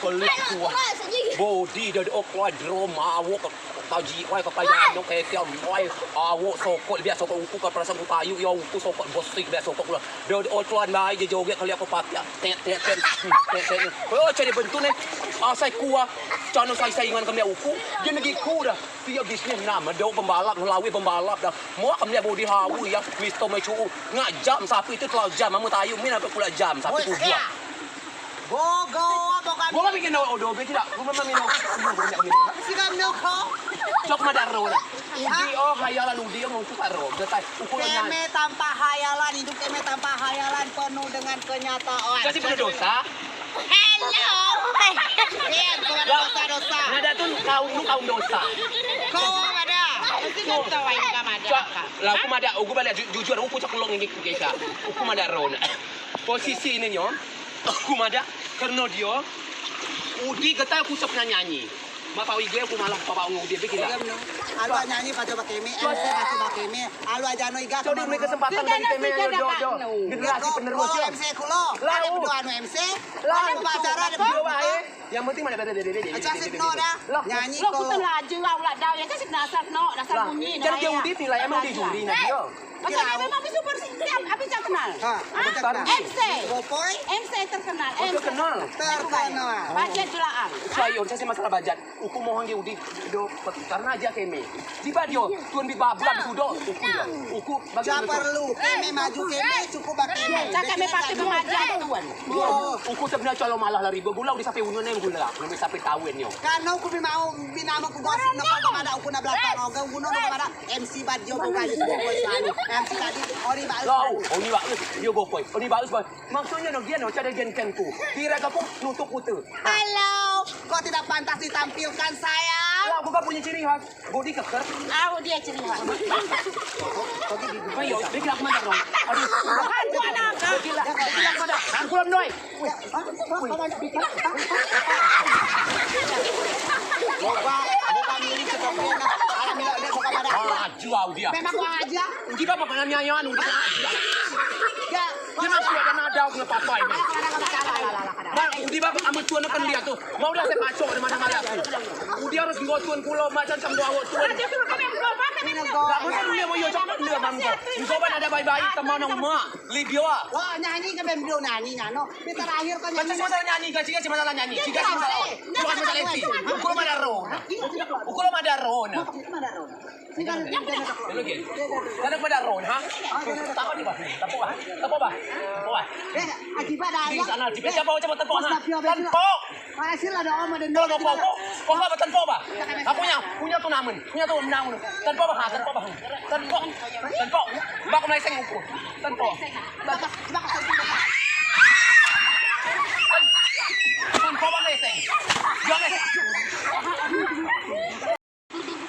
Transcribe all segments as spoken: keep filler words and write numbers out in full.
Liak tuah. Bodi dah, oh, keluar drum, awok ke kaji, wai, ke kaji, no, keke, wai, awok sokot, biak sokot uku, ke perasaan ku tayu, ya, uku sokot, besi, biak sokot, keluar. Dah, oh, keluar, mai, je joget, keliak ku pakai, tet, tet, tet, tet, tet. Oh, cari bentuk, ne. Asai kuah, cano sai-sai ingan kami uku, dia negi ku dah. Dia bisnis nama, dah pembalap, lawai pembalap dah. Mau kami bodi hawi, ya, Mister Mecu. Ngak jam, sapi itu terlalu jam, mamu tayu, min apa pula jam, sapi tujuh. Bogo, bogo. Gua bikin no odo, bikin dah. Gua memang minum. Minum, minum, minum. Si kan no ko. Cok madaro na. Udi, oh, hayalan udi, oh, mau tukar ro. Getai, ukur na. Keme tanpa hayalan, hidup keme tanpa hayalan, penuh dengan kenyataan. Kasih penuh dosa. Hello. Iya, bukan dosa-dosa. Nada tu kaum, lu kaum dosa. Kau ada. Mesti kan tahu ini kamu ada. Cok, lah, aku madak, aku balik ju-, jujur, aku cok long ini, guys, ya. Aku madak ro na. Posisi ini, nyo. Aku madak, kerno dio, udi getai aku cok nyanyi. Mak pau igai aku malah pau ngu udi bikin dah. Alu nyanyi paco bakeme, M C paco bakeme. Alu aja no iga. Cok, di kesempatan dari keme, ayo, do, do. Generasi penerus, yo. M C kulo. Lah, ada berdua anu M C. Lah, ada pacaran, ada berdua. Yang penting mana beda, beda, beda. Aja sih no dah. Nyanyi ko. Lo kita laju lah, ulah dah. Ya, kasih dasar no, dasar bunyi. Jadi dia udi nilai emang di juri, nah, dia. Macam mana memang bisa bersih? Apa yang kenal? Ha, apa yang kenal? M C. Bopoi? M C terkenal. Oh, terkenal. Terkenal. Bajet julaang. Saya, saya masalah bajet. Uku mohon dia udi do karena aja keme. Jiba dio, tuan bi babla bi kudo. Uku, uku, bagi siapa perlu? Keme maju keme, cukup bakeme. Cak keme pasti kemajuan tuan. Uku sebenarnya calo malah lari gula, udi sampai unyu nem gula. Nami sampai tawin yo. Karena uku bi mau bi nama ku gosip, nak kau ada uku nak belakang, oke, uku nak belakang. M C bat dio bukan itu, bopoi selalu. M C tadi, ori bagus. Lo, ori bagus. Dio bopoi. Ori bagus, bos. Maksudnya no, dia no, cara dia ken ku. Kira aku nutup kute. Halo, kok tidak pantas ditampilkan, sayang? Lah, aku kan punya ciri khas. Bodi keker. Aku dia ciri khas. Ayo, dia kira aku mana, Ron? Aduh. Aduh, anak. Dia kira, dia kira aku mana? Aku belum, Doi. Boga, boga milik sebagian, nah. Alam milik dia boga pada. Ah, jual dia. Memang gua aja. Udi ba pakanan nyanyian, udi. Ya. Dia masih ada nada, aku nggak apa-apa ini. Bang, udi ba amat tuan akan lihat tuh. Mau dah saya pacok di mana-mana tuh. Udi harus nggo tuan kulo, macam-macam doa tuan. Nggak boleh dia mau yo cakap dia, Bang. Engkau kan ada baik-baik, teman yang mak. Libya. Wah, nyanyi ke bem nyanyi, nyano. Kita terakhir kan nyanyi. Kan cuma masalah nyanyi, gaji, gaji masalah nyanyi. Gaji masalah. Bukan masalah M C. Ukur mana ro. Ukur mana ro. Oke. Kada pada ron, ha? Tapa ni, bah? Tapa, bah? Tapa, bah? Tapa, bah? Di sana, di sana, coba, coba tepuk, ha? Tepuk. Hasil ada om, ada nol. Tepuk, tepuk, tepuk, bah? Tepuk, bah? Aku punya, punya tu namen, punya tu namen. Tepuk, bah? Tepuk, bah? Tepuk, tepuk. Bak meleseng ukur. Tepuk. Tepuk, bah, meleseng. Jangan.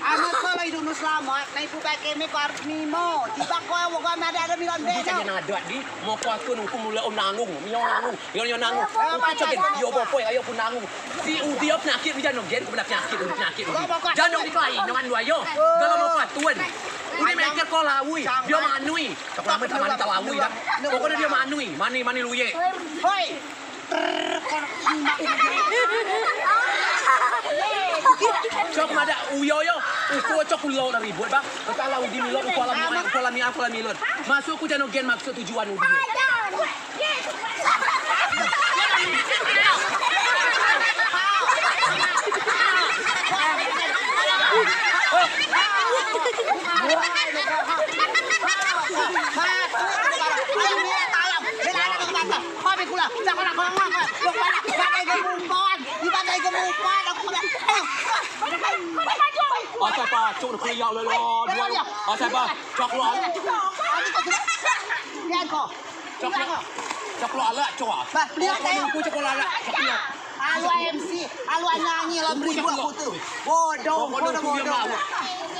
Amat ko lah idup nu selamat, na ibu baik keme ko harus nimo. Jiba ko, wong ko ada, ada milan. Uku cak nada di, mau kuatun uku mula om nanggung, mio nanggung, mio, mio nanggung. Uku cak yo bopoi, ayo ku nanggung. Si udi o penyakit, udi jano gen, ku penyakit, udi penyakit, udi. Jano di kelai, nongan dua yo. Kalau mau kuatun. Udi mikir ko lawi, dio manui. Cok lama sama ni tak lawi dah. Pokoknya dio manui, mani, mani luye. Hoi. Cok madeak uyo yo, uku cok ulo dari buat, bah. Kepala udi milot, uku alam, uku alam, uku alam milot. Masuk ku jano gen maksud tujuan udi. Asai pacok nak keliak lelo, dua. Asai pacok lo. Cok lo, cok lo alak, cok. Bah, peliak. Aku cok lo alak, cok lo. Alu M C, alu nyanyi, alu beri buat foto. Bodoh, bodoh, bodoh.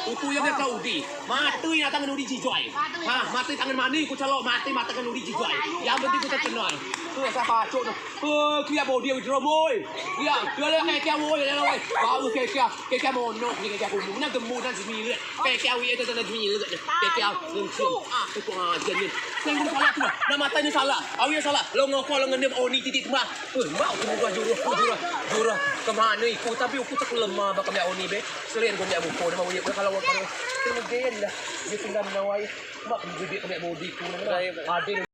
Uku yang kau di. Mati nak tangan udi jijai. Ha, mati tangan mani, ku calo mati, mati tangan udi jijai. Yang penting ku terkenal. Tu asai pacok tu. Eh, keliak bodi withdraw, boy. Ya, dia lah kayak woi, dia lah woi. Baru kayak, kayak monok ni, kayak kumu. Mana gemuk dan semirit. Kayak woi itu dan semirit. Kayak langsung. Ah, itu aja ni. Salah tu, nah. Nah, matai ne salah. Awei salah. Lok ngoko lok ngenem Oni titik temah. Eh, mak, uku mugah juruh, juruh, juruh. Kemano iku? Tapi uku cak lemah ba kemliak Oni be. Selain ku meliak muko, nama unik be kalau ngoko. Kemudian dah. Dia tinggal menawai. Mak, kemliak bodi ku. Ade.